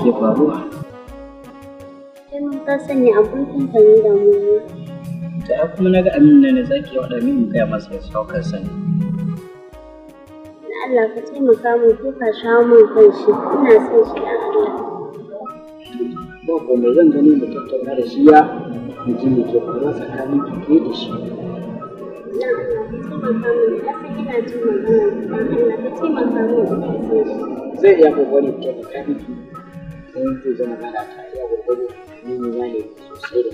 Ke faruwa? Kai mun ka sanya abokin ka ne damuwa. Ta ai kuma naga Aminu ne zaki ya wada min gaya masa ya shawo kansa ne. Na Allah ka taimaka min ko ka shawo min kan shi. Ina son shi dan Allah. Ba komai zan gani mu tattauna da shi ya mu ji me ke faruwa tsakanin ke da shi. Dan Allah ka taimaka min, na san ina jin magana. Dan Allah ka taimaka min, ina son shi. Zai iya kokari taimaka miki. Don zai zama mana ta iya gwargwado ni ne ne sosai da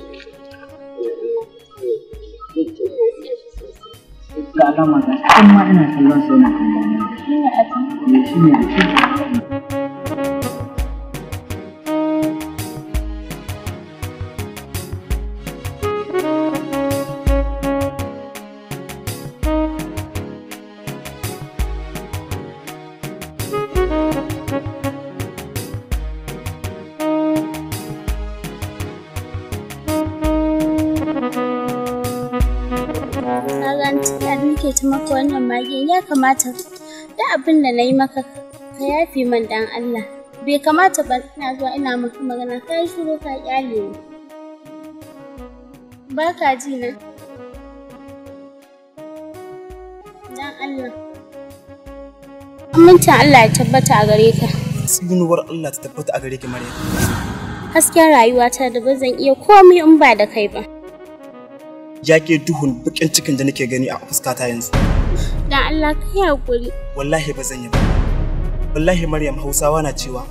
sosai. Da alama ga shi ma ina kallon sai na kallon. Shi ne a can? Shi ne a can. Nake ta maka wannan magiyan, ya kamata da abin da na yi maka ka yafe man dan Allah. Bai kamata ba ina zuwa ina maka magana ka yi shiru ka kyale ni. Ba ka ji na. Dan Allah. Amincin Allah ya tabbata a gare ka. Tsinuwar Allah ta tabbata a gare ki Maryam. Hasken rayuwata da ba zan iya komai in ba da kai ba. Ya ke duhun bakin cikin da nake gani a fuskata yanzu. Dan Allah ka yi hakuri. Wallahi ba zan yi ba. Wallahi Maryam, Hausawa na cewa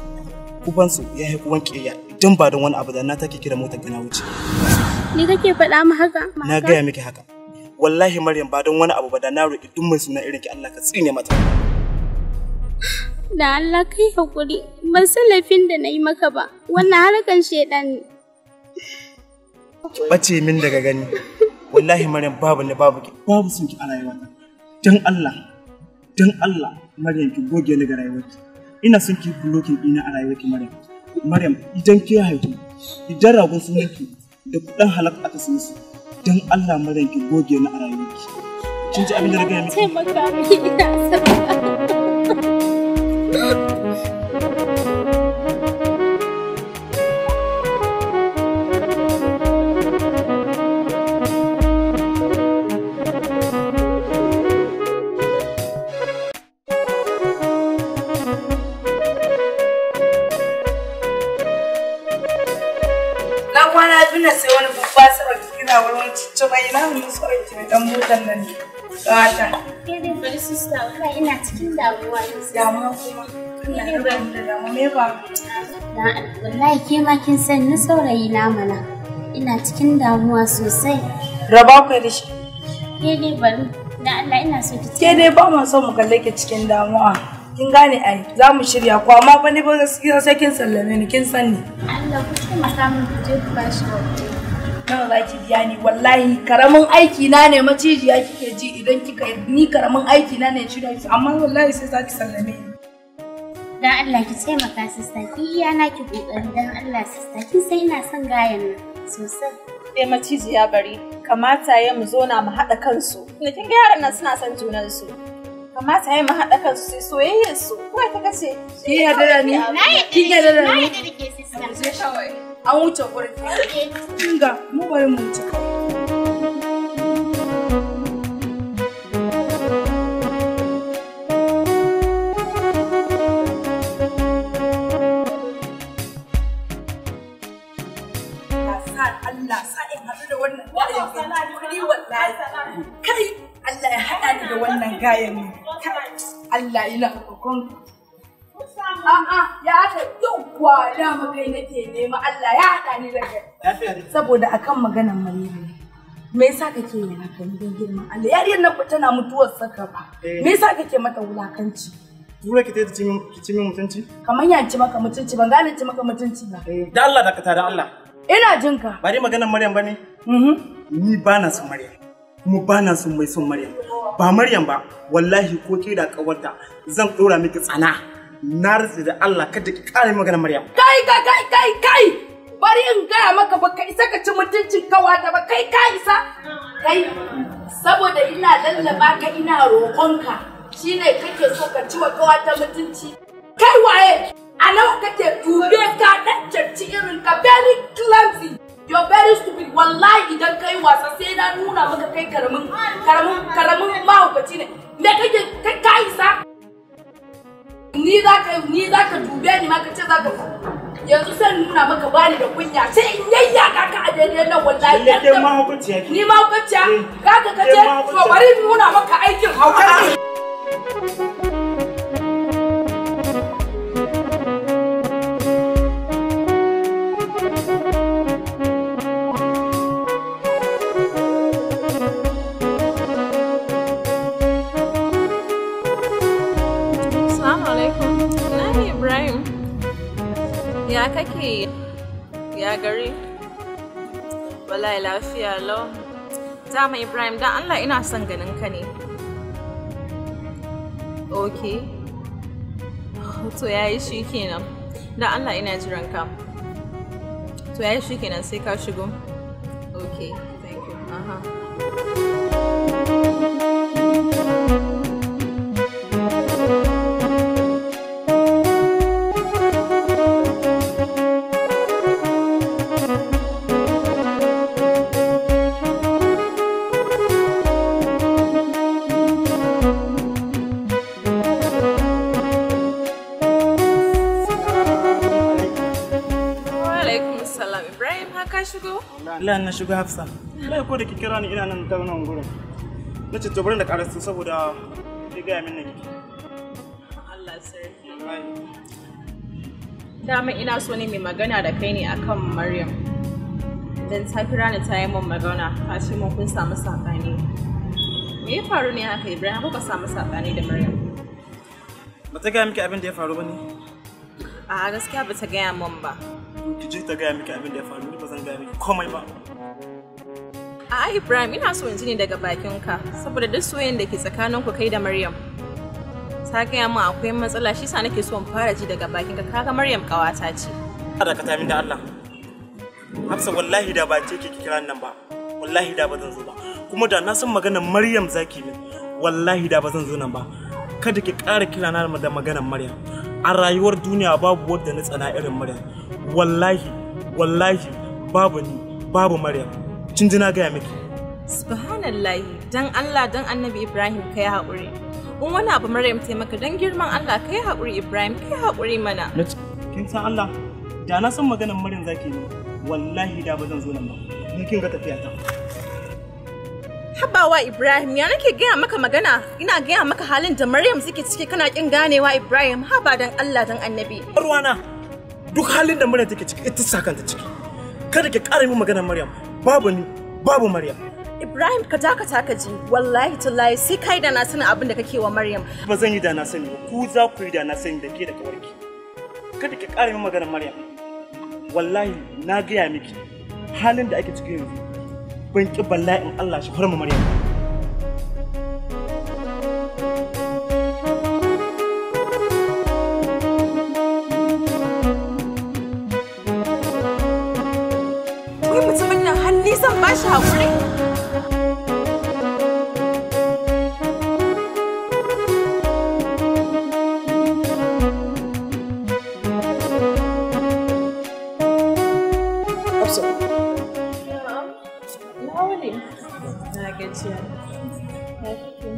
kubansu ya haiku kuban ƙiyayya, idan ba don wani abu da na take kira motar gana wuce. Ni kake faɗa mu haka? Na gaya miki haka. Wallahi Maryam, ba don wani abu ba da na roƙi duk mai suna irin ki Allah ka tsine mata. Dan Allah ka yi hakuri. Ban san laifin da na yi maka ba. Wannan harkan shedan ne. Bace min daga gani. Wallahi Maryam, babu ne babu ki, babu son ki a rayuwata. Dan Allah, dan Allah Maryam ki goge ni ga rayuwarki. Ina son ki blocking ina a rayuwarki Maryam. Maryam, idan ki haihu, idan ragon sunanki da kuɗin halak aka siyo su, dan Allah Maryam ki goge ni a rayuwarki. Kin ji abin da na gaya miki? Taimaka min, ina son ka. Ina cikin damuwa ne. Damuwa kuma? Allah ya da damuwa me ba? Wallahi ke ma kin san ni saurayi na mana. Ina cikin damuwa sosai. Raba ku da shi. Ke dai bari. Dan Allah ina so ki. Ke dai ba mu so mu kalle ki cikin damuwa. Kin gane ai za mu shirya ko amma fa ni ba gaskiya sai kin sallame ni, kin san ni. Allah ku taimaka min ku je ku ba shi hakuri. Nawa za ki biya ni? Wallahi karamin aiki na ne macijiya kike ji idan kika ni karamin aiki na ne shirya ki, amma wallahi sai za ki sallame ni. Dan Allah ki taimaka sista, ki iya na ki kokari dan Allah sista, kin sai ina son gayan nan sosai. Sai macijiya bari kamata ya mu zo na mu haɗa kansu. Tunda kin ga yaran nan suna son junan su. Kamata ya mu haɗa kansu sai soyayyar su. Ko ta kace Kin yarda da ni? Kin yarda da ni? Na yarda da ke sista. Kawai. An wuce gurin. Kinga, mu bari mu wuce kawai. Allah sa in haɗu da wannan gayan kuɗi wallahi. Kai Allah ya haɗa ni da wannan gayan ne. Allah ina roƙon. A'a ya haɗa yauwa dama kai nake nema Allah ya haɗa ni da kai. Saboda akan maganar Maryam. Me yasa kake yin haka ni don girman Allah? Yariyar nan tana mutuwar saka ba. Me yasa kake mata wulakanci? Tura ki tayi ki ci min mutunci? Kamar ya ci maka mutunci ban gane ci maka mutunci ba. Da Allah dakata da Allah. Ina jin ka. Ba dai maganar Maryam bane? Ni ba na son Maryam. Kuma ba na son mai son Maryam. Ba Maryam ba, wallahi ko ke da kawarta zan dora miki tsana. Na rantsi da Allah kada ki ƙara maganar Maryam. Kai kai kai kai kai. Bari in gaya maka baka isa ka ci mutuncin kawata ba kai ka isa. Kai saboda ina lallaba ka ina roƙonka shine kake so ka ci wa kawata mutunci. Kai waye? A nawa kake dube ka dan cacci irin ka very clumsy. You're very stupid. Wallahi idan kai wasa sai na nuna maka kai karamin karamin karamin mahaukaci ne. Me kake kai ka isa? Ni za ka dube ni ma ka ce za ka yanzu sai nuna maka bani da kunya sai in yayyaka ka a daidai nan wallahi. Lalle ke mahaukaciya ki. Ni mahaukaciya? Ka ka ce to bari in nuna maka aikin hauka. Assalamu alaikum. Na ne Ibrahim. Ya kake? Ya gari? Wallahi lafiya lau. Dama Ibrahim dan Allah ina son ganin ka ne. Okay. To yayi shi kenan. Dan Allah ina jiran ka. To yayi shi kenan sai ka shigo. Okay, thank you. Aha. Wa alaikum salam Ibrahim har ka shigo? Allah na shigo Hafsa. Allah ko da ki kira ni ina nan ta nan gurin. Nace to bari na karasu saboda ki gaya min nan kike. Allah sarki. Dama ina so ne mai magana da kai ne akan Maryam. Dan ta kira ni ta yi min magana, ta ce mun kun samu saɓani. Me ya faru ne haka Ibrahim kuka samu saɓani da Maryam? Ba ta gaya miki abin da ya faru ba ne? A gaskiya ba ta gaya min ba. Ki je ta gaya miki abin da ya faru ni ba zan gaya miki komai ba. A'a Ibrahim ina so in ji ne daga bakinka saboda duk soyayyen da ke tsakaninku kai da Maryam. Ta gaya min akwai matsala shi sa nake so in fara ji daga bakinka kaga Maryam kawata ce. Dakata min da Allah. Hafsa wallahi da ba ce ki kira nan ba. Wallahi da ba zan zo ba. Kuma da na san maganar Maryam zaki min. Wallahi da ba zan zo nan ba. Kada ki ƙara kira na da maganar Maryam. A rayuwar duniya babu wadda na tsana irin Maryam. Wallahi wallahi babu ni babu Maryam. Kin ji na gaya miki. Subhanallahi dan Allah dan Annabi Ibrahim kai haƙuri. In wani abu Maryam ta maka dan girman Allah kai haƙuri Ibrahim kai haƙuri mana. Kin san Allah da na san maganar Maryam zaki ne wallahi da ba zan zo nan ba. Ni kin ga tafiya ta. Habawa Ibrahim ya nake gaya maka magana ina gaya maka halin da Maryam suke ciki kana kin ganewa Ibrahim haba dan Allah dan Annabi. Ruwana duk halin da Maryam take ciki ita sa kanta ciki. Kada ki ƙara min maganar Maryam babu ni babu Maryam. Ibrahim ka dakata ka ji wallahi tallahi sai kai da na sanin abin da kake wa Maryam. Ba zan yi da na sani ba ku za ku yi da na sani da ke da kawarki. Kada ki ƙara min maganar Maryam. Wallahi na gaya miki halin da ake ciki yanzu ban ki bala'in Allah shi farma Maryam. Wai mutumin nan har nisan ba shi haƙuri. Hafsa, Na wuni. Na gajiya. Ya kike?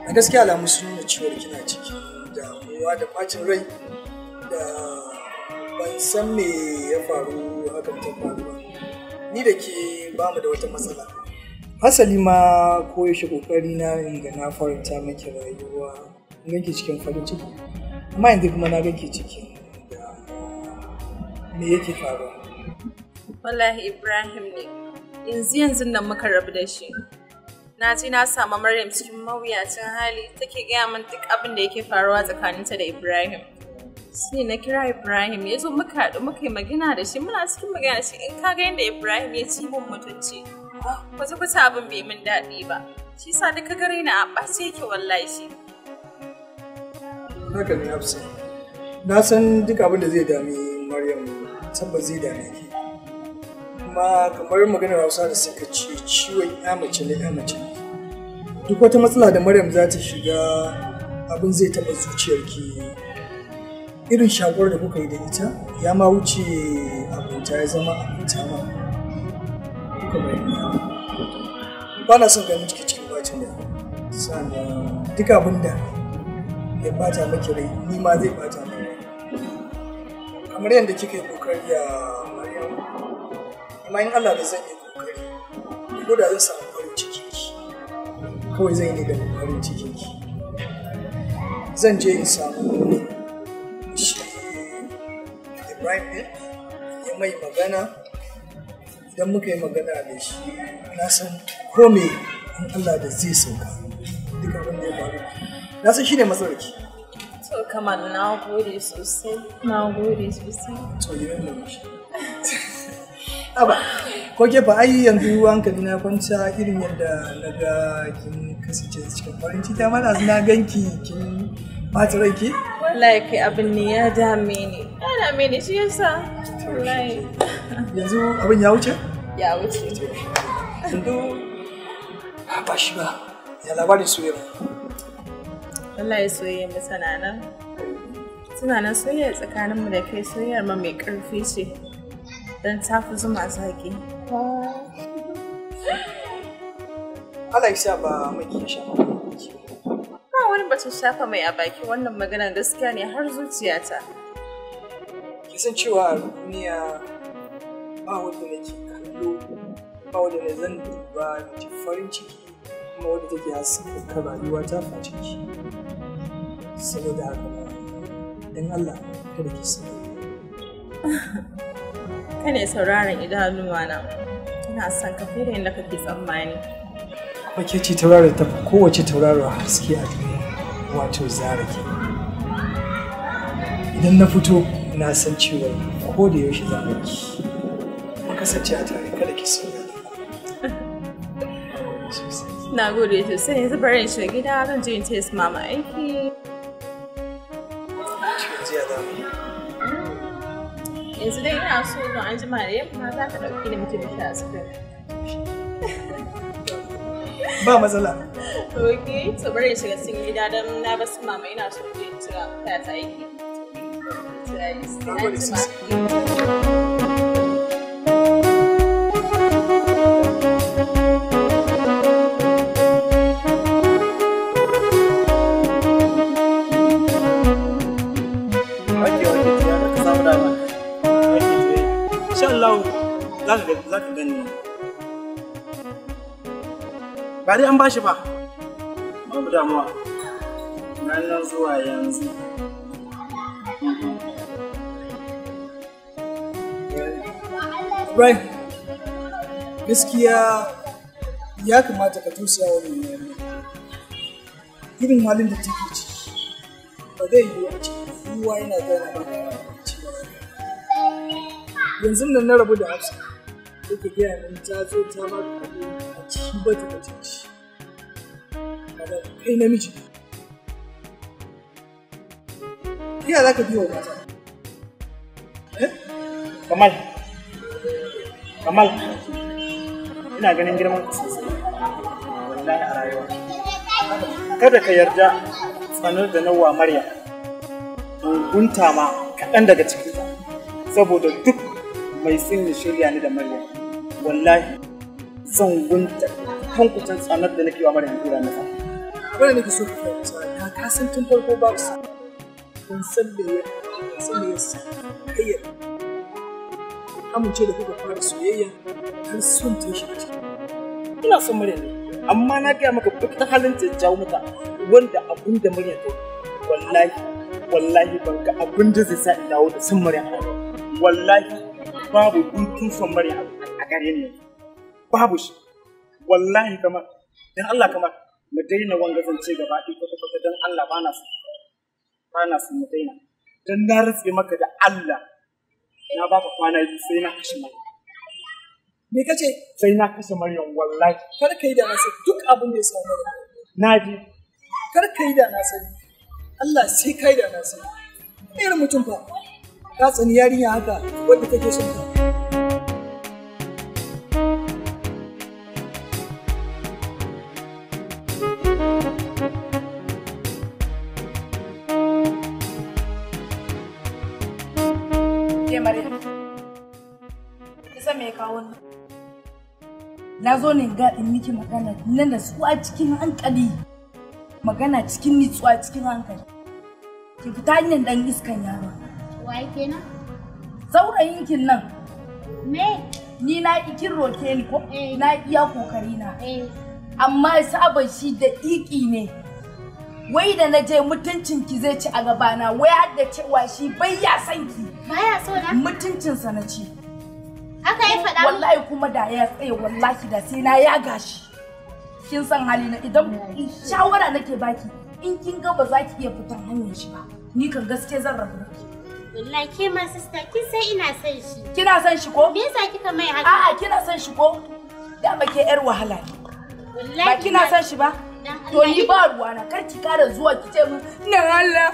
a gaskiya alamu sun nuna cewar kina ciki damuwa da bacin rai da Ban san me ya faru hakan ta faru ba. Ni da ke ba mu da wata matsala. Hasali ma koyaushe kokari na in ga na faranta miki rayuwa, in ganki cikin farin ciki. Amma yanzu kuma na ganki cikin damuwa. Me yake faruwa? Wallahi Ibrahim ne. Yanzu yanzu nan muka rabu da shi. Na ji na samu Maryam cikin mawuyacin hali take gaya min duk abin da yake faruwa tsakaninta da Ibrahim. Shi na kira Ibrahim ya zo muka haɗu muka yi magana da shi, muna cikin magana da shi, in ka ga yadda Ibrahim ya ci min mutunci. Kwata kwata abin bai min daɗi ba. Shi sa duka gare na a ɓace yake wallahi shi. Haka ne Hafsa. Na san duk abin da zai dami Maryam tabbas zai dame ki. Kuma kamar maganar Hausa da suka ce ciwon ya mace ne ya mace ne. Duk wata matsala da Maryam za ta shiga abin zai taɓa zuciyarki. Irin shakuwar da kuka yi da ita ya ma wuce abota ya zama abota ma. Kuka bayyana. Ba na son ganin ciki cikin bacin rai. Sannan duk abin da ya bata maki rai ni ma zai bata min rai. Kamar yadda kika yi kokari a Maryam, amma in Allah da zan yi kokari, ko da zan samu farin cikin ki, kawai zan yi ne da farin cikin ki. Zan je in samu shi Ibrahim ɗin, ya mai magana. Idan muka yi magana da shi, na san ko me in Allah da zai sauka duk abin da ya faru. Na san shi ne matsalar ki. To Kamal, na gode sosai. Na gode sosai. To yi min murmushi. Aba, ko ke fa ai yanzu hankali na kwanta irin yadda na ga kin kasance cikin farin ciki, amma da na ganki kin bata rai ki. Wallahi kai abin ne ya dame ni. Ya dame ni shi yasa. Wallahi. Yanzu abin ya wuce? Ya wuce. Yanzu ba shi ba. Ya labarin soyayya. Wallahi soyayya mu tana nan. Tana nan soyayya tsakaninmu da kai, soyayyar ma mai ƙarfi ce. Don ta fi zuma zaƙi. Allah ya sa ba mai ki shafa mai baki. Ba wani batun shafa mai a baki, wannan maganar gaskiya ne har zuciyata. Ki san cewa a duniya ba wanda nake kallo, ba wanda na zan duba na ji farin ciki kuma wanda take haskaka rayuwa ta face ki. Saboda haka ma, don Allah kada ki sani. Ka ne sauraron idanuwana. Ina son ka fiye da yadda kake tsammani. Kuma ke ce tauraro ta fi kowace tauraro haske a duniya, wato Zara ke. Idan na fito na san cewa ko da yaushe za mu ki. Mu kasance a tare kada ki sauya da ku. Na gode sosai, yanzu bari in shiga gida zan je in taya su mama aiki. Yanzu ya zamu yi. Yanzu dai ina so don an jima da yamma za ka ɗauki ni mutum sha ice cream. Ba matsala. Ok, to bari in shiga cikin gida don na basu mama ina so in je in cira taya ta aiki. Sai Na an gode jima. sosai. Ake wake ya ka samu dama. Ake to insha Allah za ka gani. Ba dai an bashi ba. Babu damuwa. Na nan zuwa yanzu. Ibrahim, gaskiya ya kamata ka tausaya wa mai yarinya. Irin halin da take ciki ba zai yiwu a ce kowa yana gane ba cewa yanzu nan na rabu da Hafsa take gaya min ta zo ta ba ka abu a ciki ba ta mutunci. Kaga kai namiji ne. Ta yaya za ka biyo wa mata? Eh? Kamal. Kamal. Ina ganin girman ka sosai. Wallahi a rayuwa. Kada ka yarda tsanar da nawa Maryam. Gunta ma kaɗan daga cikinta. Saboda duk mai son ya shirya ni da Maryam. Wallahi zan gunta tankucin tsanar da nake wa Maryam tura masa. Abin da nake so ka fahimta, da ka san tun farko ba su. Ban san me ya San me yasa kai ya amince da kuka fara soyayya har son ta shi ciki. Ina son Maryam ne, amma na gaya maka duk ta halin ta jawo mata wanda abin da Maryam ta wallahi wallahi ban ga abin da zai sa in dawo da son Maryam a rayuwa. Wallahi babu guntun son Maryam a gare ni babu shi. Wallahi kamar dan Allah kamar mu daina wanga zance gaba ɗaya kwata kwata dan Allah ba na so ba na so mu daina dan na rantse maka da Allah na baka kwana biyu sai na kashe Maryam. Me kace? Sai na kashe Maryam wallahi. Kar ka yi da na sani duk abin da ya samu Maryam. Na ji. Kar ka yi da na sani. Allah sai ka yi da na sani. Irin mutum fa. Ka tsani yarinya haka wadda kake son ta. Ke Maryam. Kisa me ya kawo ni? Na zo ne ga in miki magana na natsuwa cikin hankali. Magana cikin nitsuwa cikin hankali. Ki fita hanyar dan iskan yaro. Wai kenan? Saurayinkin nan. Me? Ni na kin roke ni ko? Na iya kokari na. Eh. Amma sabon shi da iki ne. Wai da na je mutuncin ki zai ci a gabana, wai har da cewa shi bai ya san ki. Baya so na? Mutuncinsa na ci. Haka ya faɗa min? Wallahi kuma da ya tsaye wallahi da sai na yaga shi. Kin san halina idan shawara nake baki in kin ga ba za ki iya fitan hanyar shi ba. Ni kan gaske zan rabu da ki. Wallahi ke ma sister kin san ina son shi. Kina son shi ko? Me yasa kika mai haka? A'a kina son shi ko? Dama ke yar wahala ne. Wallahi Ba kina son shi ba? To ni ba ruwana kar ki kara zuwa ki ce min na Allah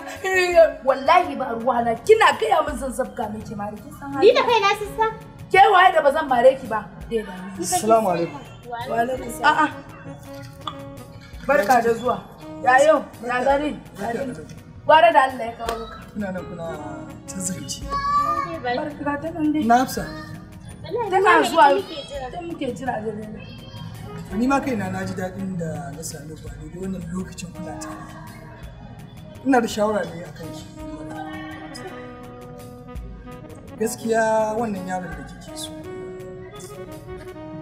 wallahi ba ruwana kina gaya min zan zabga miki mare kin san Ni da kaina sister? Ke waye da bazan mare ki ba? Dai da ni. Assalamu alaikum. Wa alaikum a'a. Barka da zuwa. Ya yau, ya gari. Gwara da Allah ya kawo ka. Kuna nan kuna ta zance. Barka ta nan dai. Na Hafsa. Tana zuwa. Ta muke jira da dare. Ni ma kaina na ji daɗin da na same ku a daidai wannan lokacin kuna tare. Ina da shawara ne a kan ki. Gaskiya wannan yaron da kike so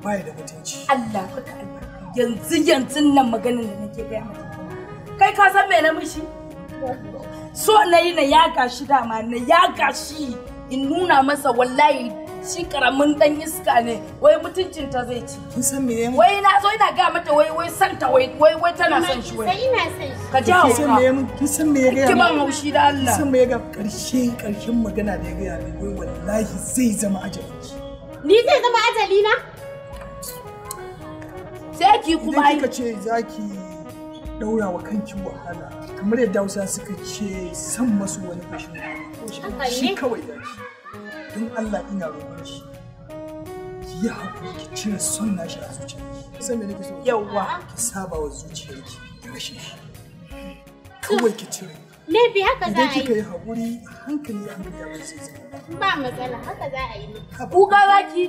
bai da mutunci. Allah baka albarka. Yanzu yanzu nan maganin da nake gaya maka. Kai ka san me na mishi? So na yi na yaga shi dama na yaga shi in nuna masa wallahi shi karamin dan iska ne wai mutuncin ta zai ci. Kin san me ya Wai na zo ina ga mata wai wai santa wai wai wai tana son shi wai. Sai ina son shi. Ka ji Kin san me ya hauka. mun? Kin san me ya gaya Ki ban min? haushi da Kin Allah. san me ya ga karshe karshen magana da ya gaya min wai wallahi zai zama ajalinki. Ni zai zama ajali na? Sai ki kuma Idan ai. kika ce za ki daura wa kanki wahala kamar yadda Hausa suka ce san masu wani kashin Haka shi ne. kawai da shi. Don Allah ina roƙon shi ki yi haƙuri ki cire son nashi a zuciyarki. San me nake so? Yawwa. Ki saba wa zuciyarki da rashin shi. Kawai ki cire. Maybe haka za Idan a kika yi. yi haƙuri a hankali a hankali abin zai zama. Ba matsala haka za a yi min. Kuka zaki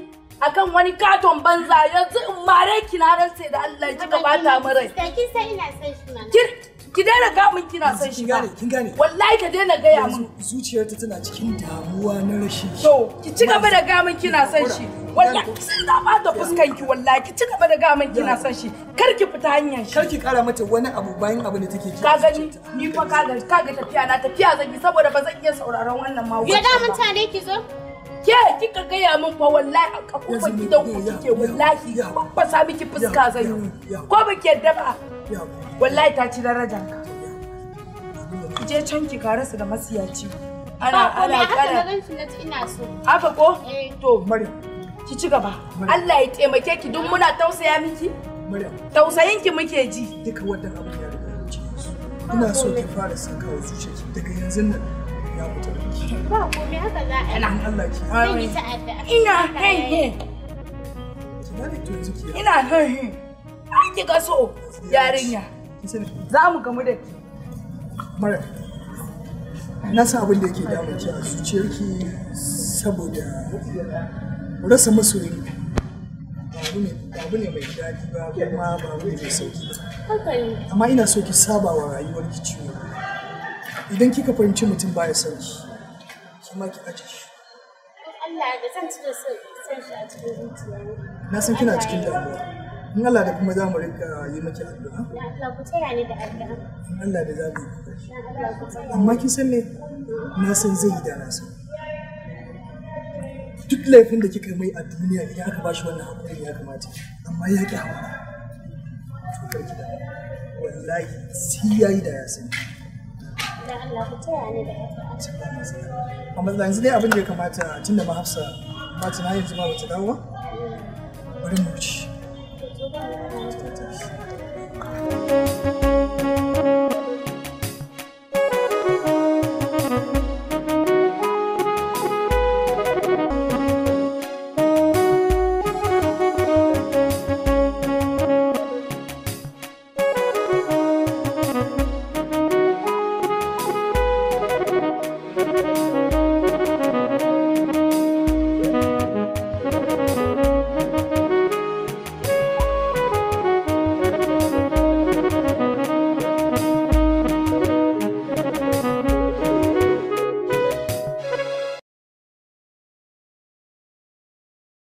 akan wani katon banza yanzu in mare ki na rantse da Allah kika bata min rai. Sister kin san ina son shi mana. Ki daina ga min kina son shi Kin ba. gane, kin gane. Wallahi ka daina gaya min. Zuciyarta tana cikin damuwa na rashin shi. To ki ci gaba da ga min kina son shi. Wallahi sai na bata fuskan ki wallahi ki ci gaba da ga min kina son shi. Kar ki fita hanyar shi. Kar ki kara mata wani abu bayan abin da take ji. Ka gani ni fa ka ga ka ga tafiya na tafiya zan yi saboda ba zan iya sauraron wannan ma. Ya da mutane ki zo? Ke kika gaya min fa wallahi a kofar gidan ku kike wallahi babbasa miki fuska zan yi. Ko ba ki yadda ba? Wallahi ta ci darajar ka. Ki je can ki karasu da masiyaci. Ana Ba komai ana haka na ana gan shi na ji ina so. haka ko? Eh. To Maryam, ki ci gaba. Allah ya taimake ki duk muna tausaya miki. Maryam, Tausayin ki muke ji. duka wannan abin ya riga ya wuce yanzu. Ina so ki fara saka wa zuciyarki daga yanzu nan ya fita da ki. Ba komai haka za a yi. Dan Allah ki Zan yi ta addu'a. Ina Allah ya yi. hen ki gane to yanzu ki ina hen Ai ki ga so yarinya. Kin sani Za mu gamu da ki. Maryam, na san abin da yake damun ki a zuciyarki saboda rasa masoyin ba abu ne mai daɗi ba kuma ba abu ne mai sauki ba. Haka ne. Amma ina so ki saba wa rayuwarki ciwo. Idan kika fahimci mutum baya son ki, Ki ma ki aje shi. Allah da zan cire son shi a cikin zuciya. Na san kina cikin damuwa. In Allah da kuma za mu rika yi miki addu'a. Dan Allah ku taya ni da addu'a. In Allah da za mu yi kokari. Dan Allah ku taya ni. Amma kin san me? Na san zai yi da na san. Duk laifin da kika mai a duniya idan aka bashi wannan hakurin ya kamata. Amma ya ki haƙuri. To kar ki damu. Wallahi sai ya yi da ya sani. Dan Allah ku taya ni da addu'a. Ba matsala. Amma yanzu dai abin da ya kamata tunda ma Hafsa ba ta na yanzu ma bata dawo ba. Bari mu wuce. To, to, ba.